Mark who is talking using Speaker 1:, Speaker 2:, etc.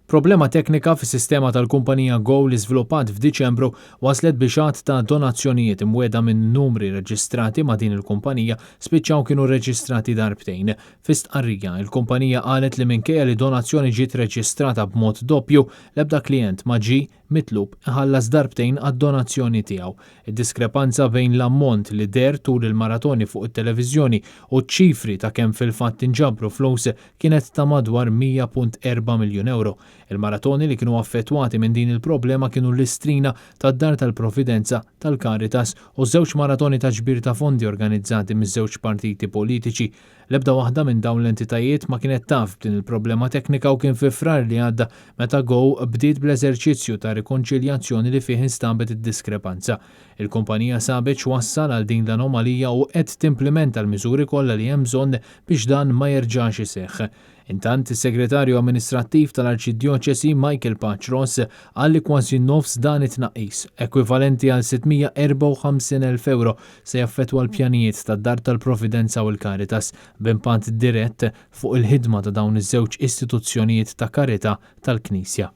Speaker 1: Problema teknika fis-sistema tal-kumpanija Go li żviluppat f'Diċembru waslet biex għadd ta' donazzjonijiet imwiegħda minn numri reġistrati ma' din il-kumpanija spiċċaw kienu reġistrati darbtejn. Fi stqarrija, il-kumpanija qalet li minkejja li donazzjoni ġiet reġistrata b'mod doppju, l-ebda klijent ma ġie mitlub iħallas darbtejn għad-donazzjoni tiegħu. Id-diskrepanza bejn l-ammont li deher tul il-maratoni fuq it-televiżjoni u ċ-ċifri ta' kemm fil-fatt inġabru flus kienet ta' madwar 100.4 miljun ewro. Il-maratoni li kienu affettwati minn din il-problema kienu l-Istrina, tad-Dar tal-Providenza, tal-Caritas u żewġ maratoni ta' ġbir ta' fondi organizzati miż-żewġ partiti politiċi. L-ebda waħda minn dawn l-entitajiet ma kienet taf b'din il-problema teknika u kien fi Frar li għadda meta Go bdiet bl-eżerċizzju ta' rikonċiljazzjoni li fih instabet id-diskrepanza. Il-kumpanija sabet x'wassal għal din l-anomalija u qed timplimenta l-miżuri kollha li hemm bżonn biex dan ma jerġax iseħħ. Intant, is-Segretarju Amministrattiv tal-Arċidjoċesi Michael Pace Ross qal li kważi nofs dan it-tnaqqis, ekwivalenti għal 654,000 ewro, se jaffettwa l-pjanijiet tad-Dar tal-Providenza u l-Caritas, b'impatt dirett fuq il-ħidma ta' dawn iż-żewġ istituzzjonijiet ta' karità tal-Knisja.